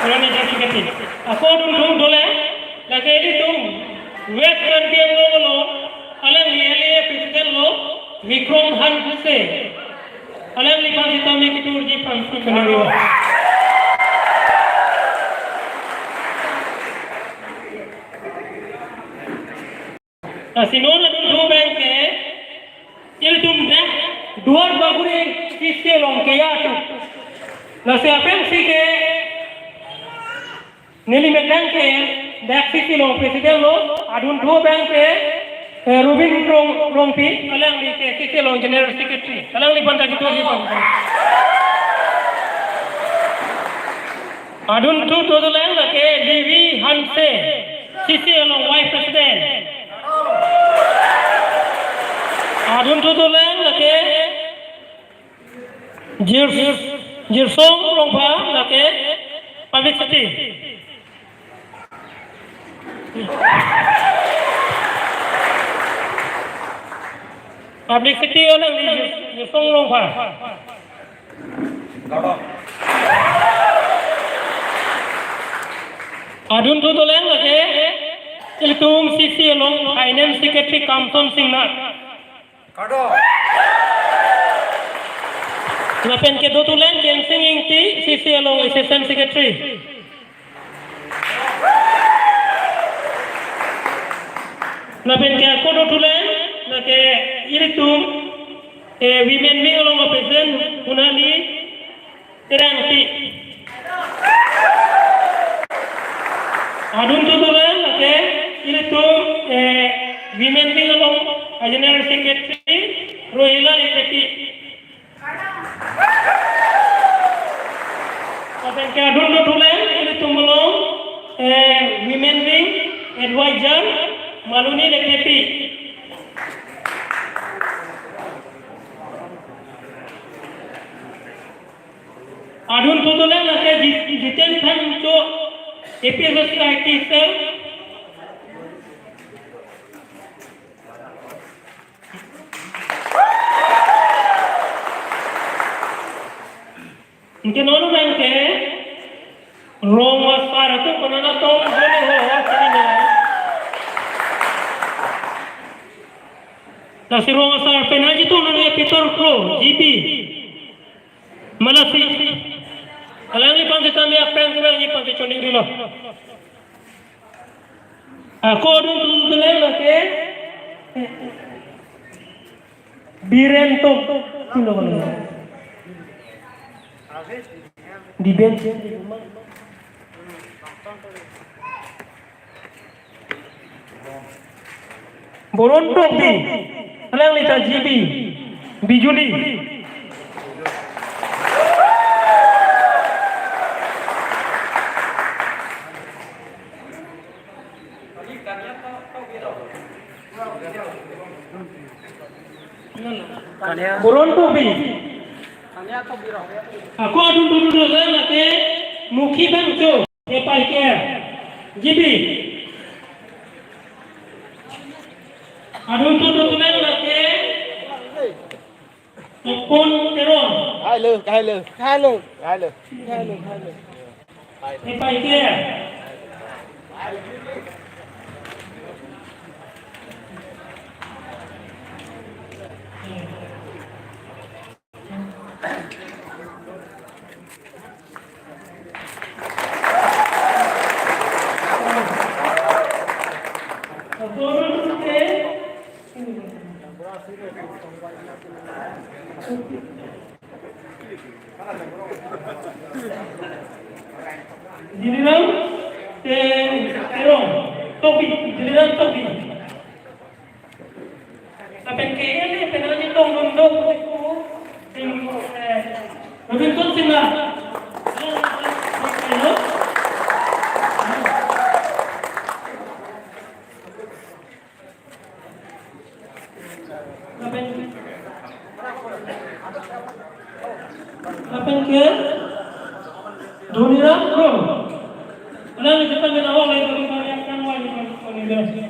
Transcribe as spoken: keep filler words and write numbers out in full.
Purana Jessica T. Ako adun thum dole, lake ilitum West Karbi Anglong along, alangli L A A president lo, Vikram Hanse. Alangliphan sitame keturji pangsi kenari. Lasi non adun thum abang ke, ilitum dak Duar Bagori C C along ke ya tu. Lasi apeng si ke, neli methang ke, dak C C along president lo, adun thum abang ke, eh, Rubin Rong, Rongpi, alangli ke C C along general secretary, alangliphan ta keturji pangsi. Adun thum dolang lake Devi Hanse, C C along vice president. Adun thum dolang lake Jir-, Jirsong Rongpha lake publicity. Publicity alangli Jir-, Jirsong Rongpha. Adun thum dolang lake ilitum C C along finance secretary Kamson Singnar. Lapen kedo dolang Kensing Ingti, C C along assistant secretary. Lapen ke ako do dolang, lake ilitum, eh, women wing along president Hunani Terangpi. Adun thum dolang lake ilitum, eh, women wing along, eh, general secretary Rohila Lekthepi. Lapen ke adun dolang ilitum along, eh, women wing advisor Maluni Lekthepi. Adun thum dolang lake Jit-, Jiten Phangcho, A P S S C I T cell. Anke non abang ke rong asar atum konat atum jole ho ho sini na. Lasi rong asar pen aji tu nang Peter Kro, G B. Malasi. Alangliphan sitame aphrang kurang ji pangsi choning rilo. Ako adun thum dolang lake Biren Tokbi lo. Biren. Boron Tokbi, alangli ta G B, Bijuli. Boron Tokbi. Ako adun thum dolang lake Mukhi Phangcho, K P I K, G B. Adun thum dolang lake Tokpon Teron. Hai lo, hai lo. Hai lo. Hai lo. Hai lo, hai lo. K P I K. Jiliram Te-, Teron, Tokbi, Jiliram Tokbi. Lapen ke L A A pen aji tong dun do, eh, Robinson Singnar. Lapen, lapen ke Dhoniram Kro. Alangliphan sitame awang lagi, Dhoniram Kro.